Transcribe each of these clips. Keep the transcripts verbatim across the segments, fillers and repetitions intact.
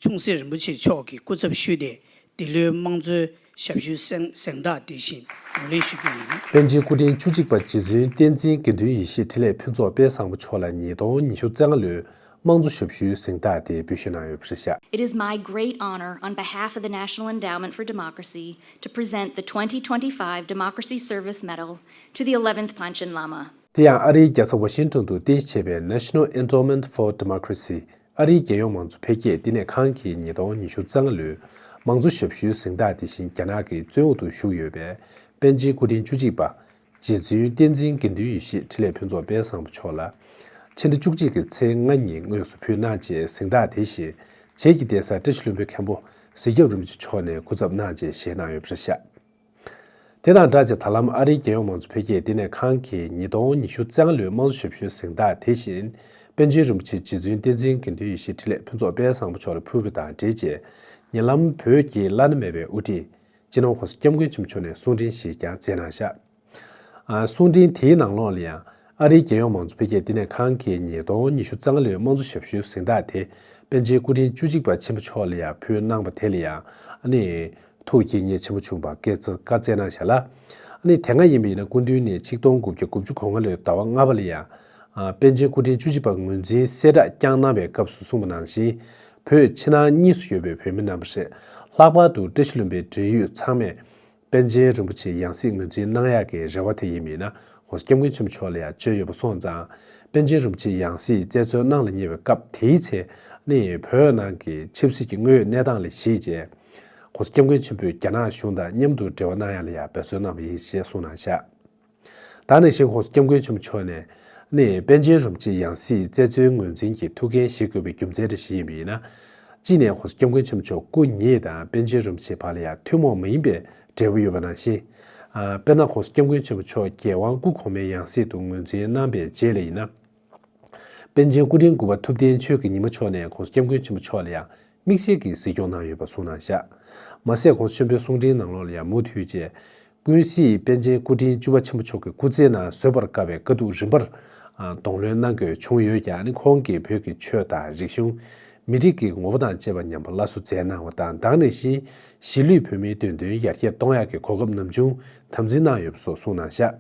ཆུང་སྲིད་རིན་པོ་ཆེ་མཆོག་གི་སྐུ་ཚབ་ཞུས་ཏེ། འདི་ལོའི་དམངས་གཙོའི་ཞབས་ཞུའི་གཟེངས་གཟེངས་རྟགས་དེ་བཞིན་ངོས་ལེན་ཞུ་རྒྱུ་ཡིན། པཎ་ཆེན་སྐུ་ཕྲེང་བཅུ་གཅིག་པ་རྗེ་བཙུན་བསྟན་འཛིན་དགེ་འདུན་ཡེ་ཤེས་འཕྲིན་ལས་ཕུན་ཚོགས་དཔལ་བཟང་པོ་མཆོག་ལ་ཉིས་སྟོང་ཉི་ཤུ་རྩ་ལྔ་ལོའི་དམངས་གཙོ་ཞབས་ཞུའི་གཟེངས་རྟགས་དེ་འབུལ་ཞུས་གནང་ཡོད་པ་རེད་ཤག It is my great honor on behalf of the National Endowment for Democracy to present the twenty twenty-five Democracy Service Medal to the eleventh Panchen Lama. དེ་ཡང་ཨ་རིའི་རྒྱལ་ས་ཝ་ཤིང་ཊོན་དུ་རྟེན་གཞི་བྱས་པའི་National Endowment for Democracy། ཨ་རིའི་རྒྱལ་ཡོངས་མང་གཙོ་འཕེལ་རྒྱས་བསྟི་གནས་ཁང་གིས་ཉིས་སྟོང་ཉི་ཤུ་རྩ་ལྔ་ལོའི་དམངས་གཙོ་ཞབས་ཞུའི་གཟེངས་རྟགས་དེ་བཞིན་རྒྱ་ནག་གི་བཙོན་འོག་ཏུ་བཞུགས་ཡོད་པའི་པཎ་ཆེན་སྐུ་ཕྲེང་བཅུ་གཅིག་པ་རྗེ་བཙུན་བསྟན་འཛིན་དགེ་འདུན་ཡེ་ཤེས་འཕྲིན་ལས་ཕུན་ཚོགས་དཔལ་བཟང་པོ་མཆོག་ལ་ཕྱི་ཟླ་བཅུ་གཅིག་གི་ཚེས་ལྔ་ཉིན་དངོས་སུ་ཕུལ་གནང་རྗེས། གཟེངས་རྟགས་དེ་བཞིན་བྱེས་ཀྱི་གདན་ས་བཀྲ་ཤིས་ལྷུན་པོའི་མཁན་པོ་གཟིགས་རྒྱབ་རིན་པོ་ཆེ་མཆོག་ནས་སྐུ་ཚབ་གནང་རྗེས་བཞེས་གནང་ཡོད་པ་རེད་ཤག་དེ་དང་སྦྲགས་ཀྱི་ད་ལམ་ཨ་རིའི་རྒྱལ་ཡོངས་མང་གཙོ་འཕེལ་རྒྱས་བསྟི་གནས་ཁང་གིས་ཉིས་སྟོང་ཉི་ཤུ་རྩ་ལྔ་ལོའི་དམངས་གཙོ་ཞབས་ཞུའི་གཟེངས་རྟགས་དེ་བཞིན་པཎ་ཆེན་རིན་པོ་ཆེ་རྗེ་བཙུན་བསྟན་འཛིན་དགེ་འདུན་ཡེ་ཤེས་འཕྲིན་ལས་ཕུན་ཚོགས་དཔལ་བཟང་པོ་མཆོག་ལ་ཕུལ་བ་དང་འབྲེལ་བྱས། ཉེ་ལམ་བོད་ཀྱི་བླ་ན་མེད་པའི་དབུ་ཁྲིད་སྤྱི་ནོར་༸གོང་ས་༸སྐྱབས་མགོན་ཆེན་པོ་མཆོག་ནས་གསུང་འཕྲིན་ཞིག་ཀྱང་བསྩལ་གནང་ཤག་ཨ། གསུང་འཕྲིན་དེའི་ནང་ལོགས་ལ་ཡང་ཨ་རིའི་རྒྱལ་ཡོངས་མང་གཙོ་འཕེལ་རྒྱས་བསྟི་གནས་ཁང་གིས་ཉིས་སྟོང་ཉི་ཤུ་རྩ་ལྔ་ལོའི་དམངས་གཙོ་ཞབས་ཞུའི་གཟེངས་རྟགས་དེ་པཎ་ཆེན་སྐུ་ཕྲེང་བཅུ་གཅིག་པ་ཆེན་པོ་མཆོག་ལ་ཡང་ཕུལ་གནང་བ་དེ་ལ་ཡང་ཨ་ནི་ཐུགས་དགྱེས་མཉེས་ཆེན་པོ་བྱུང་བ་སྐད་ཆ་བཀའ་སྩལ་གནང་བཞག་ལ། ཨ་ནི་དེ་སྔ་ཡིན་པ་ཡིན་ན་སྐུ་མདུན་ནས་ཆིག་སྟོང་དགུ་བརྒྱ་དགུ་བཅུ་གོ་ལྔ་ལོའི་ཟླ་བ་ལྔ་པ་ལ་ཡང་ཨ། པཎ་ཆེན་སྐུ་ཕྲེང་བཅུ་གཅིག་པ་ངོས་འཛིན་གསལ་བསྒྲགས་བསྐྱངས་གནང་བའི་སྐབས་སུ་གསུངས་པ་ནང་བཞིན། བོད་ཕྱི་ནང་གཉིས་སུ་ཡོད་པའི་བོད་མི་རྣམ་པ་ཞིག་ལྷག་པར་དུ་བཀྲ་ཤིས་ལྷུན་པོའི་འབྲེལ་ཡོད་ཚང་མས། པཎ་ཆེན་རིན་པོ་ཆེའི་ཡང་སྲིད་ངོས་འཛིན་གནང་ཡག་གི་རེ་བ་དེ་ཡིན་མིན་ན་༸གོང་ས་༸སྐྱབས་མགོན་ཆེན་པོ་མཆོག་ལ་ཡང་བཅོལ་ཡོད་པ་སོང་ཙང་། པཎ་ཆེན་རིན་པོ་ཆེའི་ཡང་སྲིད་རྩད་གཅོད་གནང་ལ་ཉེ་བའི་སྐབས་དེའི་ཚེ་ནི་བོད་ནང་གི་ཆབ་སྲིད་ཀྱི་དངོས་ཡོད་གནས་སྟངས་ལ་གཞིགས་རྗེས། ༸གོང་ས་༸སྐྱབས་མགོན་ཆེན་པོས་རྒྱ་ནག་གཞུང་དང་མཉམ་དུ་འབྲེལ་བ་གནང་ཡག་ལ་ཡང་འབད་བརྩོན་གནང་བ་ཡིན་ཞེས་གསུངས་གནང་བཞག་ད་ནང་བཞིན་༸གོང་ས་༸སྐྱབས་མགོན་ཆེན་པོ་མཆོག་ནས་ནི་པཎ་ཆེན་རིན་པོ་ཆེའི་ཡང་སྲིད་རྩད་གཅོད་ངོས་འཛིན་གྱི་ཐུགས་འགན་བཞེས་དགོས་པའི་རྒྱུ་མཚན་རེ་ཞིག་ཡིན་པ་ཡིན་ན། གཅིག་ནས་༸གོང་ས་༸སྐྱབས་མགོན་ཆེན་པོ་མཆོག་སྐུ་ཉིད་དང་པཎ་ཆེན་རིན་པོ་ཆེ་བར་ལ་ཡང་ཐུན་མོང་མ་ཡིན་པའི་འབྲས་བུ་ཡོད་པ་ནང་བཞིན། ཨ། དཔེར་ན་༸གོང་ས་༸སྐྱབས་མགོན་ཆེན་པོ་མཆོག་རྒྱལ་དབང་སྐུ་གོང་མའི་ཡང་སྲིད་དུ་ངོས་འཛིན་གནང་པའི་རྗེས་ལ་ཡིན་ན། པཎ་ཆེན་སྐུ་ཕྲེང་དགུ་པ་ཐུབ་བསྟན་ཆོས་ཀྱི་ཉི་མ་མཆོག་ནས་༸གོང་ས་༸སྐྱབས་མགོན་ཆེན་པོ་མཆོག་ལ་ཡང་དམིགས་བསལ་གྱི་གཟིགས་སྐྱོང་གནང་ཡོད་པ་གསུངས་གནང་བཞག་མ་ཟད་༸གོང་ས་ཆེན་པོའི་གསུང་འཕྲིན་ནང་ལོགས་ལ་ཡང་མུ་མཐུད་བྱས། ཀུན་གཟིགས་པཎ་ཆེན་སྐུ་ཕྲེང་བཅུ་པ་ཆེན་པོ་མཆོག་གི་སྐུ་ཚེའི་ནང་བཟོད་པར་དཀའ་བའི་དཀའ་སྡུག་རིམ་པར་གདོང་ལེན་གནང་དགོས་བྱུང་ཡོད་ཀྱང་། ཁོང་གིས་བོད་ཀྱི་ཆོས་དང་རིག་གཞུང་། མི་རིགས་ཀྱི་ངོ་བོ་དང་བཅས་པ་ཉམས་པ་སླར་གསོ་མཛད་གནང་བ་དང་། དེ་ནང་བཞིན་གཞིས་ལུས་བོད་མིའི་བདེན་དོན་ཡར་རྒྱས་གཏོང་ཡག་གི་གོ་སྐབས་ནམ་བྱུང་དམ་འཛིན་གནང་ཡོད་པ་སོགས་གསུངས་གནང་བཞག་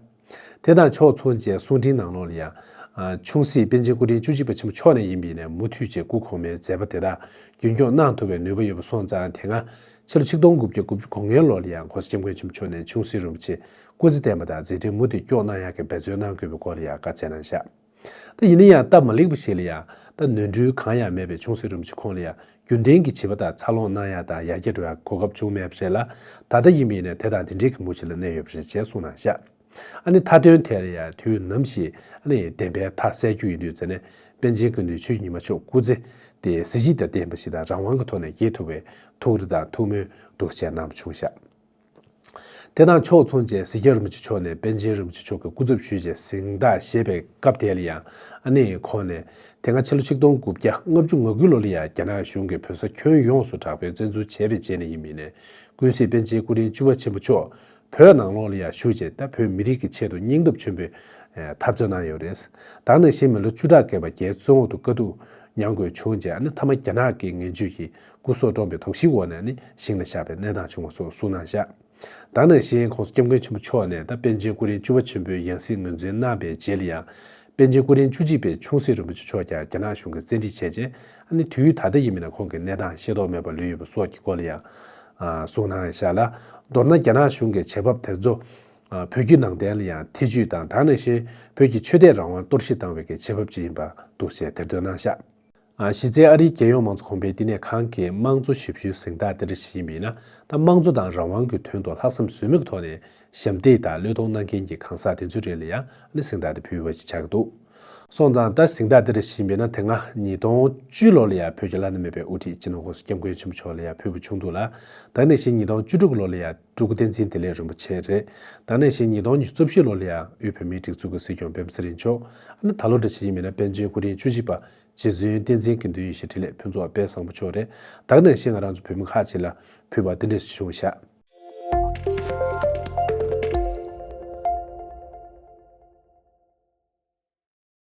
དེ་དང་ཕྱོགས་མཚུངས་བྱས་གསུང་འཕྲིན་ནང་ལོགས་ལ་ཡང་། ཆུང་སྲིད་པཎ་ཆེན་སྐུ་ཕྲེང་བཅུ་གཅིག་པ་ཆེན་པོ་མཆོག་ནས་ཡིན་པ་ཡིན་ནའི་མུ་མཐུད་བྱས་སྐུ་གོང་མའི་མཛད་པ་དེ་དག་རྒྱུན་སྐྱོང་གནང་ཐུབ་པའི་ནུས་པ་ཡོད་པ་སོང་ཙང་། དེ་སྔ་ཕྱི་ལོ་ཆིག་སྟོང་དགུ་བརྒྱ་དགུ་བཅུ་གོ་ལྔའི་ལོ་ལ་ཡང་༸གོང་ས་༸སྐྱབས་མགོན་ཆེན་པོ་མཆོག་ནས་ཆུང་སྲིད་རིན་པོ་ཆེ་སྐུ་ཚེ་བརྟན་པ་དང་མཛད་འཕྲིན་མུ་མཐུད་སྐྱོང་གནང་ཡག་གི་འབད་བརྩོན་གནང་དགོས་པའི་སྐོར་ལ་ཡང་བཀའ་སྩལ་གནང་བཞག་ད་ཡིན་ན་ཡང་སྟབས་མ་ལེགས་པ་ཞིག་ལ་ཡང་ད་ནོར་འཁྲུལ་གང་ཡང་མེད་པའི་ཆུང་སྲིད་རིན་པོ་ཆེ་ཁོང་ལ་ཡང་རྒྱུན་ལྡན་གྱི་བྱིས་པ་དག་འཚར་ལོངས་གནང་ཡག་དང་ཡར་རྒྱས་འགྲོ་ཡག་གོ་སྐབས་བྱུང་མེད་པ་རེད་ལ། ད་ལྟ་ཡིན་པ་ཡིན་ནའི་དེ་དང་དེ་འབྲེལ་གྱི་མུ་ཞིག་ལ་གནས་ཡོད་པ་རེད་ཅེས་གསུངས་གནང་བཞག་ཨ་ནི་མཐའ་དོན་དེ་ལ་ཡང་དུས་ནམ་ཞིག་ཨ་ནི་བདེན་པའི་མཐའ་གསལ་རྒྱུ་ཡིན་དུས་ཙང་ནས་པཎ་ཆེན་སྐུ་མདུན་ཆོས་ཀྱི་ཉི་མ་མཆོག་སྐུ་ཚེ་དེ་གཟི་བརྗིད་དང་ལྡན་པ་ཞིག་དང་རང་དབང་གི་ཐོག་ནས་སྐྱེལ་ཐུབ་པའི་ཐུགས་རེ་དང་ཐུགས་སྨོན་འདུག་ཅེས་གནང་བྱུང་བཞག་དེ་དང་ཕྱོགས་མཚུངས་བྱས་གཟིགས་རྒྱབ་རིན་པོ་ཆེ་མཆོག་ནས་པཎ་ཆེན་རིན་པོ་ཆེ་མཆོག་གི་སྐུ་ཚབ་ཞུས་བྱས་གཟེངས་རྟགས་བཞེས་པའི་སྐབས་དེ་ལ་ཡང་ཨ་ནི་ཁོང་ནས་དེ་སྔ་ཕྱི་ལོ་ཆིག་སྟོང་དགུ་བརྒྱ་ལྔ་བཅུ་ང་དགུ་ལོ་ལ་ཡང་རྒྱ་ནག་གཞུང་གིས་བོད་ས་ཁྱོན་ཡོངས་སུ་དྲག་པོའི་བཙན་འཛུལ་བྱས་པའི་རྗེས་ནས་ཡིན་མིན་ནས་ཀུན་གཟིགས་པཎ་ཆེན་སྐུ་ཕྲེང་བཅུ་པ་ཆེན་པོ་མཆོག་བོད་ནང་ལོགས་ལ་ཡང་བཞུགས་བྱས་ད་བོད་མི་རིགས་ཀྱི་ཆེད་དུ་སྙིང་སྟོབས་ཆེན་པོས་འཐབ་རྩོད་གནང་ཡོད་རེད། ད་ནང་བཞིན་མི་ལོ་བཅུ་ཕྲག་བརྒལ་བ་རྒྱའི་བཙོན་འོག་ཏུ་དཀའ་སྡུག་མྱངས་དགོས་བྱུང་རྗེས་ཨ་ནི་མཐའ་མ་རྒྱ་ནག་གི་ངན་ཇུས་ཀྱིས་སྐུ་སྲོག་བཀྲོངས་པའི་དོགས་གཞིའི་འོག་ནས་ཨ་ནི་ཞིང་ལ་བཞག་པའི་གནས་སྟངས་བྱུང་བ་སོགས་གསུངས་གནང་བཞག་ད་ནང་བཞིན་༸གོང་ས་༸སྐྱབས་མགོན་ཆེན་པོ་མཆོག་ནས་ད་པཎ་ཆེན་སྐུ་ཕྲེང་བཅུ་པ་ཆེན་པོའི་ཡང་སྲིད་ངོས་འཛིན་གནང་པའི་རྗེས་ལ་ཡང་། པཎ་ཆེན་སྐུ་ཕྲེང་བཅུ་གཅིག་པའི་ཆུང་སྲིད་རིན་པོ་ཆེ་མཆོག་ཀྱང་རྒྱ་ནག་གཞུང་གིས་བཙན་ཁྲིད་བྱས་རྗེས་ཨ་ནི་དུས་ད་ལྟ་ཡིན་མིན་ན་ཁོང་གི་གནས་སྟངས་ཤེས་རྟོགས་མེད་པར་ལུས་ཡོད་པ་སོགས་ཀྱི་སྐོར་ལ་ཡང་གསུངས་གནང་བཞག་ལ། མདོར་ན་རྒྱ་ནག་གཞུང་གི་བྱེད་བབ་དེ་ཚོ་བོད་བརྒྱུད་ནང་བསྟན་ལ་ཡང་ཐེ་ཇུས་དང་། ད་ནང་བཞིན་བོད་ཀྱི་ཆོས་དད་རང་དབང་གཏོར་བཤིག་བཏང་བའི་གི་བྱེད་བབ་ཅིག་ཡིན་པ་འདུག་ཅེས་དེར་འདོན་གནང་བཞག་གཞི་རྩའི་ཨ་རིའི་རྒྱལ་ཡོངས་མང་གཙོ་གོང་འཕེལ་བསྟི་གནས་ཁང་གིས་དམངས་གཙོ་ཞབས་ཞུའི་གཟེངས་རྟགས་འདི་འདྲ་ཞིག་ཡིན་པ་ཡིན་ན། ད་དམངས་གཙོ་དང་རང་དབང་གི་དོན་དུ་ལྷག་བསམ་ཟོལ་མེད་ཀྱི་ཐོག་ནས་ཞབས་འདེགས་དང་བློས་གཏོང་གནང་མཁན་གྱི་གང་ཟག་དེ་ཚོའི་རིགས་ལ་ཡང་ནི་གཟེངས་རྟགས་དེ་ཕུལ་བ་ཞིག་ཆགས་ཀྱི་འདུག་སོང་ཙང་ད་གཟེངས་རྟགས་འདི་འདྲ་ཞིག་ཡིན་པ་ཡིན་ན། དེ་སྔ་ཉིས་སྟོང་བཅུ་ལོ་ལ་ཡང་བོད་ཀྱི་བླ་ན་མེད་པའི་དབུ་ཁྲིད་སྤྱི་ནོར་༸གོང་ས་༸སྐྱབས་མགོན་ཆེན་པོ་མཆོག་ལ་ཡང་ཕུལ་བ་བྱུང་འདུག་ལ། ད་ནང་བཞིན་ཉིས་སྟོང་བཅུ་དྲུག་ལོ་ལ་ཡང་སྤྲུལ་སྐུ་བསྟན་འཛིན་བདེ་ལེགས་རིན་པོ་ཆེ་རེད། ད་ནང་བཞིན་ཉིས་སྟོང་ཉི་ཤུ་རྩ་བཞི་ལོ་ལ་ཡང་དབུས་བོད་མིའི་སྒྲིག་འཛུགས་ཀྱི་སྲིད་སྐྱོང་སྤེན་པ་ཚེ་རིང་མཆོག་ཨ་ནི་ད་ལོ་འདྲ་ཞིག་ཡིན་མིན་ན་པཎ་ཆེན་སྐུ་ཕྲེང་བཅུ་གཅིག་པ་རྗེ་བཙུན་བསྟན་འཛིན་དགེ་འདུན་ཡེ་ཤེས་འཕྲིན་ལས་ཕུན་ཚོགས་དཔལ་བཟང་པོ་མཆོག་རེད། ད་ག་ནང་བཞིན་ང་རང་ཚོ་བོད་མི་ཁག་ཅིག་ལ་ཕུལ་བ་འདི་འདྲ་ཞིག་བྱུང་ཤག